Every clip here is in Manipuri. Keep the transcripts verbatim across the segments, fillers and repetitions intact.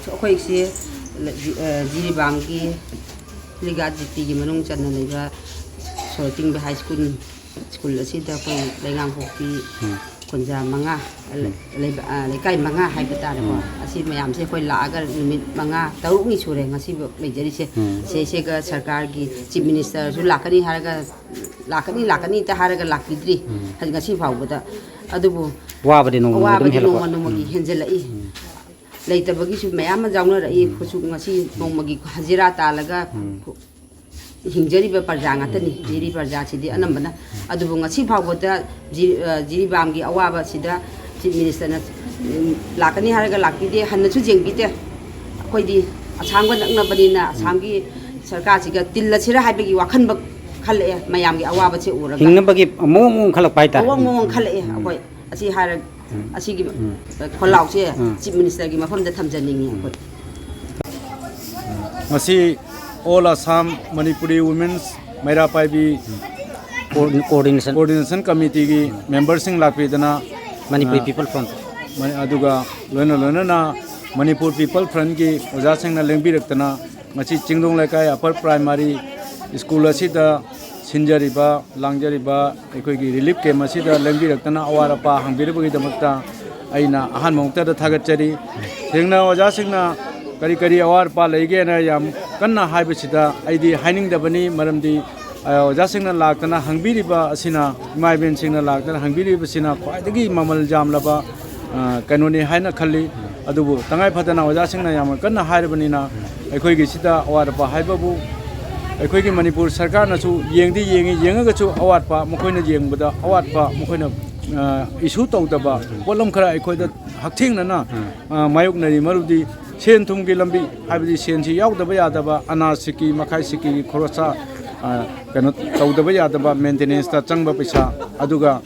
ꯑꯩꯈꯣꯏꯁꯤ ꯖꯤꯔꯤꯕꯥꯝꯒꯤ ꯂꯤꯒꯥ ꯖꯤꯇꯤꯒꯤ ꯃꯅꯨꯡ ꯆꯟꯅ ꯂꯩꯕ ꯁꯣꯔꯣꯇꯤꯡꯕ ꯍꯥꯏ ꯁ꯭ꯀꯨꯜ, ꯁ꯭ꯀꯨꯜ ꯑꯁꯤꯗ ꯑꯩꯈꯣꯏ ꯂꯩꯉꯥꯡꯄꯣꯛꯄꯤ ꯎꯝ꯫ ꯈꯨꯟꯖꯥ ꯃꯉꯥ, ꯎꯝ꯫ ꯂꯩꯕ-, ꯑ, ꯂꯩꯀꯥꯏ ꯃꯉꯥ ꯍꯥꯏꯕ ꯇꯥꯔꯦꯀꯣ꯫ ꯎꯝ꯫ ꯑꯁꯤ ꯃꯌꯥꯝꯁꯦ ꯑꯩꯈꯣꯏ ꯂꯥꯛꯑꯒ ꯅꯨꯃꯤꯠ ꯃꯉꯥ ꯇꯔꯨꯛꯅꯤ ꯁꯨꯔꯦ ꯉꯁꯤꯐꯥꯎ ꯂꯩꯖꯔꯤꯁꯦ꯫ ꯎꯝ꯫ ꯁꯤꯁꯤꯒ ꯁꯔꯀꯥꯔꯒꯤ ꯆꯤꯐ ꯃꯤꯅꯤꯁꯇꯔꯁꯨ ꯂꯥꯛꯀꯅꯤ ꯍꯥꯏꯔꯒ, ꯂꯥꯛꯀꯅꯤ, ꯂꯥꯛꯀꯅꯤꯇ ꯍꯥꯏꯔꯒ ꯂꯥꯛꯄꯤꯗ꯭ꯔꯤ꯫ ꯎꯝ꯫ ꯍꯥꯏꯗꯤ ꯉꯁꯤ ꯐꯥꯎꯕꯗ꯫ ꯑꯗꯨꯕꯨ ꯋꯥꯕꯗꯤ ꯅꯣꯡꯃ ꯅꯣꯡꯃ ꯑꯗꯨꯝ ꯑꯋꯥꯕꯗꯤ ꯍꯦꯜꯂꯛꯄ꯫ ꯅꯣꯡꯃ ꯅꯣꯡꯃꯒꯤ ꯎꯝ꯫ ꯍꯦꯟꯖꯜꯂꯛꯏ꯫ ꯎꯝ꯫ ꯂꯩꯇꯕꯒꯤꯁꯨ ꯃꯌꯥꯝ ꯑꯃ ꯌꯥꯎꯅꯔꯛꯏ꯫ ꯎꯝ꯫ ꯀꯨꯠꯁꯨ ꯉꯁꯤ ꯅꯣꯡꯃꯒꯤ ꯍꯖꯤꯔꯥ ꯇꯥꯜꯂꯒ ꯎꯝ꯫ ꯍꯤꯡꯖꯔꯤꯕ ꯄ꯭ꯔꯖꯥ ꯉꯥꯛꯇꯅꯤ꯫ ꯎꯝ꯫ ꯖꯤꯔꯤ ꯄ꯭ꯔꯖꯥꯁꯤꯗꯤ ꯑꯅꯝꯕꯅ꯫ ꯎꯝ꯫ ꯑꯗꯨꯕꯨ ꯉꯁꯤ ꯐꯥꯎꯕꯗ ꯖꯤ-, ꯑ, ꯖꯤꯔꯤꯕꯥꯝꯒꯤ ꯑꯋꯥꯕꯁꯤꯗ ꯆꯤꯐ ꯃꯤꯅꯤꯁꯇꯔꯅ, ꯎꯝ, ꯂꯥꯛꯀꯅꯤ ꯍꯥꯏꯔꯒ ꯂꯥꯛꯄꯤꯗꯦ, ꯍꯟꯅꯁꯨ ꯌꯦꯡꯕꯤꯗꯦ꯫ ꯑꯩꯈꯣꯏꯗꯤ ꯑꯁꯥꯝꯒ ꯅꯛꯅꯕꯅꯤꯅ ꯎꯝ꯫ ꯑꯁꯥꯝꯒꯤ ꯁꯔꯀꯥꯔꯁꯤꯒ ꯇꯤꯜꯂꯁꯤꯔ ꯍꯥꯏꯕꯒꯤ ꯋꯥꯈꯜꯕ ꯈꯜꯂꯛꯑꯦ, ꯃꯌꯥꯝꯒꯤ ꯑꯋꯥꯕꯁꯦ ꯎꯔꯒ꯫ ꯍꯤꯡꯅꯕꯒꯤ ꯃꯑꯣꯡ ꯑꯃ ꯈꯜꯂꯛꯄ ꯍꯥꯏꯇꯥꯔꯦ꯫ ꯃꯑꯣꯡ, ꯃꯑꯣꯡ ꯈꯜꯂꯛꯑꯦ ꯎꯝ꯫ ꯑꯩꯈꯣꯏ꯫ ꯑꯁꯤ ꯍꯥꯏꯔ-, ꯎꯝ꯫ ꯑꯁꯤꯒꯤ ꯎꯝ꯫ ꯈꯣꯜꯂꯥꯎꯁꯦ ꯎꯝ꯫ ꯆꯤꯐ ꯃꯤꯅꯤꯁꯇꯔꯒꯤ ꯃꯐꯝꯗ ꯊꯝꯖꯅꯤꯡꯉꯤ ꯑꯩꯈꯣꯏ꯫ ꯉꯁꯤ All Assam Manipuri Women's Meira Paibi coordination. Coordination ꯀꯃꯤꯇꯤꯒꯤ ꯃꯦꯝꯕꯔꯁꯤꯡ ꯂꯥꯛꯄꯤꯗꯅ, Manipuri uh, people front. Money-, ꯑꯗꯨꯒ ꯂꯣꯏꯅ ꯂꯣꯏꯅꯅ ꯃꯅꯤꯄꯨꯔ ꯄꯤꯄꯜ ꯐ꯭ꯔꯟꯠꯀꯤ ꯑꯣꯖꯥꯁꯤꯡꯅ ꯂꯦꯡꯕꯤꯔꯛꯇꯅ ꯉꯁꯤ ꯆꯤꯡꯗꯣꯡ ꯂꯩꯀꯥꯏ ꯑꯄꯔ ꯄ꯭ꯔꯥꯏꯃꯥꯔꯤ ꯁ꯭ꯀꯨꯜ ꯑꯁꯤꯗ ꯁꯤꯟꯖꯔꯤꯕ, ꯂꯥꯡꯖꯔꯤꯕ ꯑꯩꯈꯣꯏꯒꯤ ꯔꯤꯂꯤꯐ ꯀꯦꯝꯞ ꯑꯁꯤꯗ ꯂꯦꯡꯕꯤꯔꯛꯇꯅ ꯑꯋꯥꯠ ꯑꯄꯥ ꯍꯪꯕꯤꯔꯕꯒꯤꯗꯃꯛꯇ ꯑꯩꯅ ꯑꯍꯥꯟꯕ ꯃꯛꯇꯗ ꯊꯥꯒꯠꯆꯔꯤ꯫ ꯊꯦꯡꯅ ꯑꯣꯖꯥꯁꯤꯡꯅ ꯀꯔꯤ ꯀꯔꯤ ꯑꯋꯥꯠ ꯑꯄꯥ ꯂꯩꯒꯦꯅ ꯌꯥꯝ ꯀꯟꯅ ꯍꯥꯏꯕꯁꯤꯗ ꯑꯩꯗꯤ ꯍꯥꯏꯅꯤꯡꯗꯕꯅꯤ, ꯃꯔꯝꯗꯤ, ꯑ, ꯑꯣꯖꯥꯁꯤꯡꯅ ꯂꯥꯛꯇꯅ ꯍꯪꯕꯤꯔꯤꯕ ꯑꯁꯤꯅ, ꯏꯃꯥ ꯏꯕꯦꯟꯁꯤꯡꯅ ꯂꯥꯛꯇꯅ ꯍꯪꯕꯤꯔꯤꯕꯁꯤꯅ ꯈ꯭ꯋꯥꯏꯗꯒꯤ ꯃꯃꯜ ꯌꯥꯝꯂꯕ, ꯑ, ꯀꯩꯅꯣꯅꯤ ꯍꯥꯏꯅ ꯈꯜꯂꯤ꯫ ꯑꯗꯨꯕꯨ ꯇꯉꯥꯏ ꯐꯗꯅ ꯑꯣꯖꯥꯁꯤꯡꯅ ꯌꯥꯝꯅ ꯀꯟꯅ ꯍꯥꯏꯔꯕꯅꯤꯅ, ꯑꯩꯈꯣꯏꯒꯤ ꯁꯤꯗ ꯑꯋꯥꯠ ꯑꯄꯥ ꯍꯥꯏꯕꯕꯨ ꯑꯩꯈꯣꯏꯒꯤ ꯃꯅꯤꯄꯨꯔ ꯁꯔꯀꯥꯔꯅꯁꯨ ꯌꯦꯡꯗꯤ ꯌꯦꯡꯉꯤ, ꯌꯦꯡꯉꯒꯁꯨ ꯑꯋꯥꯠꯄ ꯃꯈꯣꯏꯅ ꯌꯦꯡꯕꯗ ꯑꯋꯥꯠꯄ ꯃꯈꯣꯏꯅ, ꯑ, ꯏꯁꯨ ꯇꯧꯗꯕ ꯄꯣꯠꯂꯝ ꯈꯔ ꯑꯩꯈꯣꯏꯗ ꯍꯛꯊꯦꯡꯅꯅ, ꯑ, ꯃꯥꯌꯣꯛꯅꯔꯤ꯫ ꯃꯔꯨꯗꯤ ꯁꯦꯟ ꯊꯨꯝꯒꯤ ꯂꯝꯕꯤ, ꯍꯥꯏꯕꯗꯤ ꯁꯦꯟꯁꯤ ꯌꯥꯎꯗꯕ ꯌꯥꯗꯕ, ꯑꯅꯥ ꯁꯤꯀꯤ, ꯃꯈꯥꯏ ꯁꯤꯀꯤꯒꯤ ꯈꯣꯔꯁꯥ, ꯑ, ꯀꯩꯅꯣ ꯇꯧꯗꯕ ꯌꯥꯗꯕ, ꯃꯦꯟꯇꯦꯅꯦꯟꯁꯇ ꯆꯪꯕ ꯄꯩꯁꯥ, ꯑꯗꯨꯒ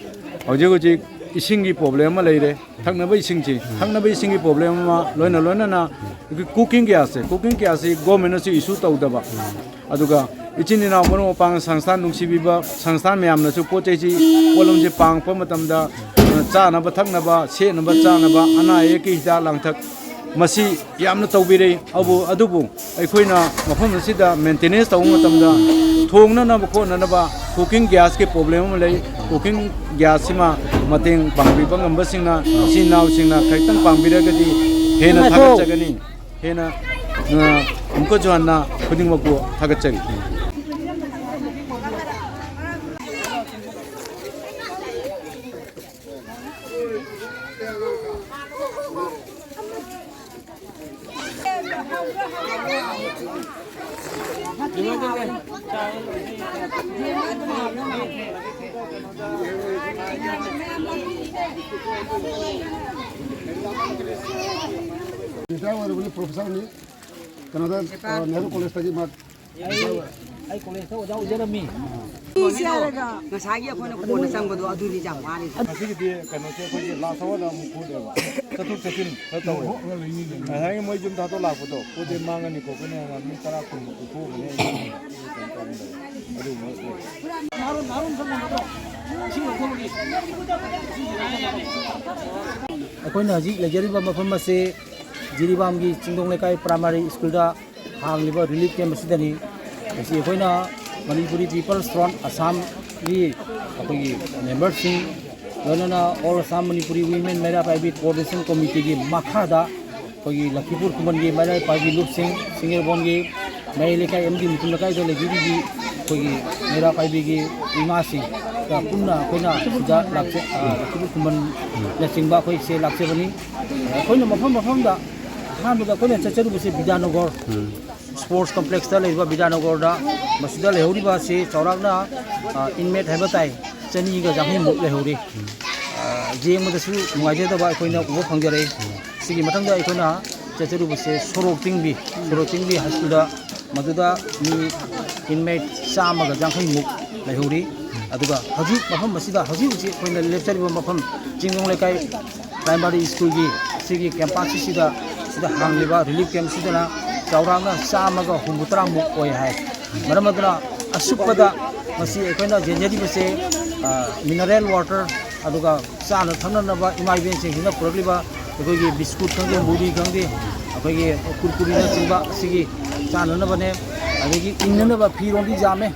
ꯍꯧꯖꯤꯛ ꯍꯧꯖꯤꯛ ꯏꯁꯤꯡꯒꯤ ꯄ꯭ꯔꯣꯕ꯭ꯂꯦꯝ ꯑꯃ ꯂꯩꯔꯦ꯫ ꯊꯛꯅꯕ ꯏꯁꯤꯡꯁꯤ, ꯊꯛꯅꯕ ꯏꯁꯤꯡꯒꯤ ꯄ꯭ꯔꯣꯕ꯭ꯂꯦꯝ ꯑꯃ, ꯂꯣꯏꯅ ꯂꯣꯏꯅꯅ ꯑꯩꯈꯣꯏ ꯀꯨꯀꯤꯡ ꯒ꯭ꯌꯥꯁꯁꯦ, ꯀꯨꯀꯤꯡ ꯒ꯭ꯌꯥꯁꯁꯤ ꯒꯣꯔꯃꯦꯟꯅꯁꯨ ꯏꯁꯨ ꯇꯧꯗꯕ, ꯑꯗꯨꯒ ꯏꯆꯤꯟ ꯏꯅꯥꯎ ꯃꯔꯨꯞ ꯃꯄꯥꯡ ꯁꯪꯁꯊꯥꯟ ꯅꯨꯡꯁꯤꯕꯤꯕ ꯁꯪꯁꯊꯥꯟ ꯃꯌꯥꯝꯅꯁꯨ ꯄꯣꯠ ꯆꯩꯁꯤ, ꯄꯣꯠꯂꯝꯁꯤ ꯄꯥꯡꯉꯛꯄ ꯃꯇꯝꯗ, ꯑ, ꯆꯥꯅꯕ ꯊꯛꯅꯕ, ꯁꯦꯠꯅꯕ ꯆꯥꯅꯕ, ꯑꯅꯥ ꯑꯌꯦꯛꯀꯤ ꯍꯤꯗꯥꯛ ꯂꯥꯡꯊꯛ, ꯃꯁꯤ ꯌꯥꯝꯅ ꯇꯧꯕꯤꯔꯦ꯫ ꯑꯗꯨꯕꯨ, ꯑꯗꯨꯕꯨ ꯑꯩꯈꯣꯏꯅ ꯃꯐꯝ ꯑꯁꯤꯗ maintenance ꯇꯧꯕ ꯃꯇꯝꯗ ꯊꯣꯡꯅꯅꯕ ꯈꯣꯠꯅꯅꯕ cooking gas ꯀꯤ problem ꯑꯃ ꯂꯩ꯫ Cooking gas ꯁꯤꯃ ꯃꯇꯦꯡ ꯄꯥꯡꯕꯤꯕ ꯉꯝꯕꯁꯤꯡꯅ, ꯏꯆꯤꯟ ꯏꯅꯥꯎꯁꯤꯡꯅ ꯈꯤꯇꯪ ꯄꯥꯡꯕꯤꯔꯒꯗꯤ ꯍꯦꯟꯅ ꯊꯥꯒꯠꯆꯒꯅꯤ꯫ ꯍꯦꯟꯅ, ꯑ, ꯑꯃꯨꯛꯀꯁꯨ ꯍꯟꯅ ꯈꯨꯗꯤꯡꯃꯛꯄꯨ ꯊꯥꯒꯠꯆꯔꯤ꯫ ꯔꯤꯇꯥꯌꯔ ꯑꯣꯏꯔꯕꯅꯤ, ꯄ꯭ꯔꯣꯐꯦꯁꯔꯅꯤ꯫ ꯀꯩꯅꯣꯗ, ꯑ, ꯅꯦꯍꯔꯨ ꯀꯣꯂꯦꯖꯇꯒꯤ ꯃꯥ ꯑꯩ, ꯑꯩ ꯀꯣꯂꯦꯖꯇ ꯑꯣꯖꯥ ꯑꯣꯏꯖꯔꯝꯃꯤ꯫ ꯉꯁꯥꯏꯒꯤ ꯑꯩꯈꯣꯏꯅ ꯀꯣꯟꯅ ꯆꯪꯕꯗꯣ ꯑꯗꯨꯅꯤ ꯌꯥꯝ ꯋꯥꯔꯤꯁꯦ꯫ ꯉꯁꯤꯒꯤꯗꯤ ꯀꯩꯅꯣꯁꯦ ꯑꯩꯈꯣꯏꯒꯤ ꯂꯥꯁ ꯑꯋꯥꯔꯗ ꯑꯃꯨꯛ ꯐꯨꯗꯦꯕ꯫ ꯆꯠꯊꯣꯛ ꯆꯠꯁꯤꯟ ꯈꯔ ꯇꯧꯋꯦ꯫ ꯉꯁꯥꯏꯒꯤ ꯃꯣꯏ ꯌꯨꯝ ꯊꯥꯗꯣꯛ ꯂꯥꯛꯄꯗꯣ ꯄꯣꯠ ꯆꯩ ꯃꯥꯡꯉꯅꯤ ꯈꯣꯠꯀꯅꯤ ꯍꯥꯏꯅ ꯃꯤ ꯇꯔꯥ ꯀꯨꯟꯃꯨꯛ ꯄꯨꯊꯣꯛꯑꯝꯕꯅꯦ꯫ ꯑꯗꯨꯒꯨꯝꯕ ꯂꯩ꯫ ꯑꯩꯈꯣꯏꯅ ꯍꯧꯖꯤꯛ ꯂꯩꯖꯔꯤꯕ ꯃꯐꯝ ꯑꯁꯤ ꯖꯤꯔꯤꯕꯥꯝꯒꯤ ꯆꯤꯡꯗꯣꯡ ꯂꯩꯀꯥꯏ ꯄ꯭ꯔꯥꯏꯃꯥꯔꯤ ꯁ꯭ꯀꯨꯜꯗ ꯍꯥꯡꯂꯤꯕ ꯔꯤꯂꯤꯐ ꯀꯦꯝꯞ ꯑꯁꯤꯗꯅꯤ꯫ ꯃꯁꯤ ꯑꯩꯈꯣꯏꯅ ꯃꯅꯤꯄꯨꯔꯤ ꯄꯤꯄꯜꯁ ꯐ꯭ꯔꯣꯟꯠ ꯑꯁꯥꯝꯒꯤ ꯑꯩꯈꯣꯏꯒꯤ ꯃꯦꯝꯕꯔꯁꯤꯡ, ꯂꯣꯏꯅꯅ all Assam Manipuri women Meira Paibi coordination ꯀꯣꯃꯤꯇꯤꯒꯤ ꯃꯈꯥꯗ ꯑꯩꯈꯣꯏꯒꯤ ꯂꯈꯤꯄꯨꯔ ꯈꯨꯃꯟꯒꯤ ꯃꯩꯔꯥ ꯄꯥꯏꯕꯤ ꯂꯨꯞꯁꯤꯡ, ꯁꯤꯡꯖꯦꯔꯕꯣꯟꯒꯤ ꯃꯌꯥꯏ ꯂꯩꯀꯥꯏ ꯑꯃꯗꯤ ꯃꯨꯇꯨꯝ ꯂꯩꯀꯥꯏꯗ ꯂꯩꯕꯤꯔꯤꯕꯤ ꯑꯩꯈꯣꯏꯒꯤ ꯃꯩꯔꯥ ꯄꯥꯏꯕꯤꯒꯤ ꯏꯃꯥꯁꯤꯡꯒ ꯄꯨꯟꯅ ꯑꯩꯈꯣꯏꯅ ꯁꯤꯗ ꯂꯥꯛꯆ-, ꯑ, ꯂꯈꯤꯄꯨꯔ ꯈꯨꯃꯟꯅꯆꯤꯡꯕ ꯑꯩꯈꯣꯏꯁꯦ ꯂꯥꯛꯆꯕꯅꯤ꯫ ꯑꯩꯈꯣꯏꯅ ꯃꯐꯝ ꯃꯐꯝꯗ ꯑꯍꯥꯟꯕꯗ ꯑꯩꯈꯣꯏꯅ ꯆꯠꯆꯔꯨꯕꯁꯦ ꯕꯤꯗ꯭ꯌꯥꯅꯒꯔ ꯎꯝ꯫ ꯁ꯭ꯄꯣꯔꯠꯁ ꯀꯝꯄ꯭ꯂꯦꯛꯁꯇ ꯂꯩꯔꯤꯕ ꯕꯤꯗ꯭ꯌꯥꯅꯒꯔꯗ, ꯃꯁꯤꯗ ꯂꯩꯍꯧꯔꯤꯕ ꯑꯁꯤ ꯆꯥꯎꯔꯥꯛꯅ, ꯑ, ꯏꯟꯃꯦꯠ ꯍꯥꯏꯕ ꯇꯥꯏ, ꯆꯅꯤꯒ ꯌꯥꯡꯈꯩꯃꯨꯛ ꯂꯩꯍꯧꯔꯤ꯫ ꯑ, ꯌꯦꯡꯕꯗꯁꯨ ꯅꯨꯡꯉꯥꯏꯖꯗꯕ ꯑꯩꯈꯣꯏꯅ ꯎꯕ ꯐꯪꯖꯔꯦ꯫ ꯁꯤꯒꯤ ꯃꯊꯪꯗ ꯑꯩꯈꯣꯏꯅ ꯆꯠꯆꯔꯨꯕꯁꯦ ꯁꯣꯔꯣꯛ ꯇꯤꯡꯕꯤ, ꯁꯣꯔꯣꯛ ꯇꯤꯡꯕꯤ ꯍꯥꯏ ꯁ꯭ꯀꯨꯜꯗ, ꯃꯗꯨꯗ ꯃꯤ ꯏꯟꯃꯦꯠ ꯆꯥꯝꯃꯒ ꯌꯥꯡꯈꯩꯃꯨꯛ ꯂꯩꯍꯧꯔꯤ꯫ ꯑꯗꯨꯒ ꯍꯧꯖꯤꯛ ꯃꯐꯝ ꯑꯁꯤꯗ, ꯍꯧꯖꯤꯛ ꯍꯧꯖꯤꯛ ꯑꯩꯈꯣꯏꯅ ꯂꯦꯞꯆꯔꯤꯕ ꯃꯐꯝ ꯆꯤꯡꯗꯣꯡ ꯂꯩꯀꯥꯏ ꯄ꯭ꯔꯥꯏꯃꯥꯔꯤ ꯁ꯭ꯀꯨꯜꯒꯤ ꯁꯤꯒꯤ ꯀꯦꯝꯄꯁ ꯑꯁꯤꯗ, ꯁꯤꯗ ꯍꯥꯡꯂꯤꯕ ꯔꯤꯂꯤꯐ ꯀꯦꯝꯞꯁꯤꯗꯅ ꯆꯥꯎꯔꯥꯛꯅ ꯆꯥꯝꯃꯒ ꯍꯨꯝꯐꯨꯇꯔꯥꯃꯨꯛ ꯑꯣꯏ ꯍꯥꯏ꯫ ꯃꯔꯝ ꯑꯗꯨꯅ ꯑꯁꯨꯞꯄꯗ ꯃꯁꯤ ꯑꯩꯈꯣꯏꯅ ꯌꯦꯡꯖꯔꯤꯕꯁꯦ, ꯑ, ꯃꯤꯅꯔꯦꯜ ꯋꯥꯇꯔ ꯑꯗꯨꯒ ꯆꯥꯅ ꯊꯛꯅꯅꯕ ꯏꯃꯥ ꯏꯕꯦꯟꯁꯤꯡꯁꯤꯅ ꯄꯨꯔꯛꯂꯤꯕ ꯑꯩꯈꯣꯏꯒꯤ ꯕꯤꯁꯀꯨꯠ ꯈꯪꯗꯦ, ꯃꯨꯔꯤ ꯈꯪꯗꯦ, ꯑꯩꯈꯣꯏꯒꯤ ꯀꯨꯔꯀꯨꯔꯤꯅꯆꯤꯡꯕ ꯑꯁꯤꯒꯤ ꯆꯥꯅꯅꯕꯅꯦ꯫ ꯑꯗꯒꯤ ꯏꯟꯅꯅꯕ ꯐꯤꯔꯣꯟꯗꯤ ꯌꯥꯝꯃꯦ꯫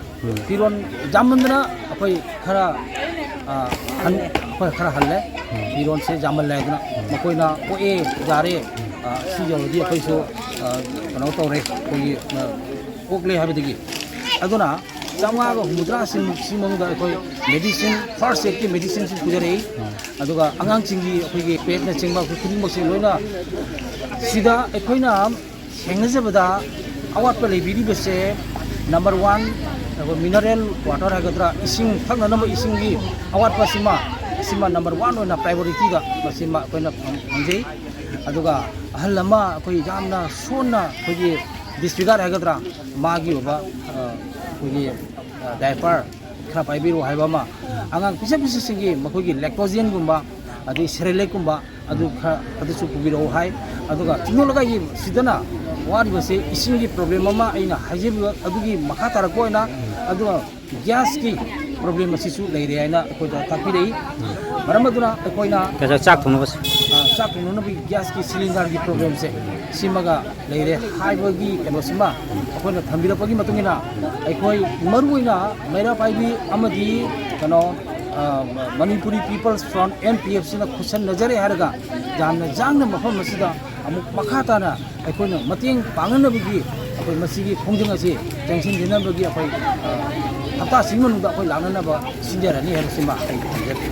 ꯐꯤꯔꯣꯟ ꯌꯥꯝꯃꯟꯗꯅ ꯑꯩꯈꯣꯏ ꯈꯔ, ꯑ, ꯍꯟ-, ꯑꯩꯈꯣꯏ ꯈꯔ ꯍꯜꯂꯦ꯫ ꯐꯤꯔꯣꯟꯁꯦ ꯌꯥꯝꯃꯜꯂꯦ ꯍꯥꯏꯗꯅ ꯃꯈꯣꯏꯅ ꯄꯣꯛꯑꯦ, ꯌꯥꯔꯦ, ꯑ, ꯁꯤ ꯌꯧꯔꯗꯤ ꯑꯩꯈꯣꯏꯁꯨ, ꯑ, ꯀꯩꯅꯣ ꯇꯧꯔꯦ, ꯑꯩꯈꯣꯏꯒꯤ, ꯑ, ꯄꯣꯛꯂꯦ ꯍꯥꯏꯕꯗꯒꯤ꯫ ꯑꯗꯨꯅ ꯆꯥꯝꯃꯉꯥꯒ ꯍꯨꯝꯐꯨꯇꯔꯥ ꯁꯤ, ꯁꯤ ꯃꯅꯨꯡꯗ ꯑꯩꯈꯣꯏ medicine, first aidꯀꯤ medicineꯁꯨ ꯄꯨꯖꯔꯛꯏ꯫ ꯑꯗꯨꯒ ꯑꯉꯥꯡꯁꯤꯡꯒꯤ ꯑꯩꯈꯣꯏꯒꯤ padꯅꯆꯤꯡꯕ ꯑꯩꯈꯣꯏ ꯈꯨꯗꯤꯡꯃꯛꯁꯦ ꯂꯣꯏꯅ ꯁꯤꯗ ꯑꯩꯈꯣꯏꯅ ꯊꯦꯡꯅꯖꯕꯗ ꯑꯋꯥꯠꯄ ꯂꯩꯕꯤꯔꯤꯕꯁꯦ, number one, ꯑꯩꯈꯣꯏ mineral water ꯍꯥꯏꯒꯗ꯭ꯔꯥ, ꯏꯁꯤꯡ ꯊꯛꯅꯅꯕ ꯏꯁꯤꯡꯒꯤ ꯑꯋꯥꯠꯄꯁꯤꯃ, ꯁꯤꯃ number one ꯑꯣꯏꯅ priorityꯗ ꯃꯁꯤꯃ ꯑꯩꯈꯣꯏꯅ ꯐꯪ-, ꯐꯪꯖꯩ꯫ ꯑꯗꯨꯒ ꯑꯍꯜ ꯑꯃ ꯑꯩꯈꯣꯏ ꯌꯥꯝꯅ ꯁꯣꯟꯅ ꯑꯩꯈꯣꯏꯒꯤ disfigure ꯍꯥꯏꯒꯗ꯭ꯔꯥ, ꯃꯥꯒꯤ ꯑꯣꯏꯕ, ꯑ, ꯑꯩꯈꯣꯏꯒꯤ, ꯑ, diaper ꯈꯔ ꯄꯥꯏꯕꯤꯔꯛꯑꯣ ꯍꯥꯏꯕ ꯑꯃ, ꯑꯉꯥꯡ ꯄꯤꯁꯛ ꯄꯤꯁꯛꯁꯤꯡꯒꯤ ꯃꯈꯣꯏꯒꯤ Lactogenꯒꯨꯝꯕ, ꯑꯗꯩ Cerelacꯀꯨꯝꯕ, ꯑꯗꯨ ꯈꯔ ꯑꯗꯨꯁꯨ ꯄꯨꯕꯤꯔꯛꯎ ꯍꯥꯏ꯫ ꯑꯗꯨꯒ ꯆꯤꯡꯅꯨ ꯂꯩꯀꯥꯏꯒꯤ ꯁꯤꯗꯅ ꯋꯥꯔꯤꯕꯁꯦ ꯏꯁꯤꯡꯒꯤ problem ꯑꯃ ꯑꯩꯅ ꯍꯥꯏꯖꯔꯤꯕ ꯑꯗꯨꯒꯤ ꯃꯈꯥ ꯇꯥꯔꯛꯄ ꯑꯣꯏꯅ, ꯑꯗꯨꯒ gasꯀꯤ problem ꯑꯁꯤꯁꯨ ꯂꯩꯔꯦ ꯍꯥꯏꯅ ꯑꯩꯈꯣꯏꯗ ꯇꯥꯛꯄꯤꯔꯛꯏ꯫ ꯃꯔꯝ ꯑꯗꯨꯅ ꯑꯩꯈꯣꯏꯅ ꯀꯩꯅꯣ, ꯆꯥꯛ ꯊꯣꯡꯅꯕꯁꯦ꯫ ꯑ, ꯆꯥꯛ ꯊꯣꯡꯅꯅꯕꯒꯤ gasꯀꯤ cylinderꯒꯤ problemꯁꯦ ꯁꯤꯃꯒ ꯂꯩꯔꯦ ꯍꯥꯏꯕꯒꯤ ꯀꯩꯅꯣꯁꯤꯃ ꯑꯩꯈꯣꯏꯅ ꯊꯝꯕꯤꯔꯛꯄꯒꯤ ꯃꯇꯨꯡ ꯏꯟꯅ ꯑꯩꯈꯣꯏ ꯃꯔꯨꯑꯣꯏꯅ ꯃꯩꯔꯥ ꯄꯥꯏꯕꯤ ꯑꯃꯗꯤ ꯀꯩꯅꯣ, ꯑ, Manipuri People's Front, MPFCꯅ ꯈꯨꯠꯁꯝꯅꯖꯔꯦ ꯍꯥꯏꯔꯒ ꯌꯥꯝꯅ ꯌꯥꯡꯅ ꯃꯐꯝ ꯑꯁꯤꯗ ꯑꯃꯨꯛ ꯃꯈꯥ ꯇꯥꯅ ꯑꯩꯈꯣꯏꯅ ꯃꯇꯦꯡ ꯄꯥꯡꯅꯅꯕꯒꯤ ꯑꯩꯈꯣꯏ ꯃꯁꯤꯒꯤ ꯈꯣꯡꯖꯪ ꯑꯁꯤ ꯆꯪꯁꯤꯟꯖꯅꯕꯒꯤ ꯑꯩꯈꯣꯏ, ꯑ, ꯍꯞꯇꯥꯁꯤꯒꯤ ꯃꯅꯨꯡꯗ ꯑꯩꯈꯣꯏ ꯂꯥꯛꯅꯅꯕ ꯁꯤꯟꯖꯔꯅꯤ ꯍꯥꯏꯕꯁꯤꯃ ꯑꯩ ꯊꯝꯖꯒꯦ꯫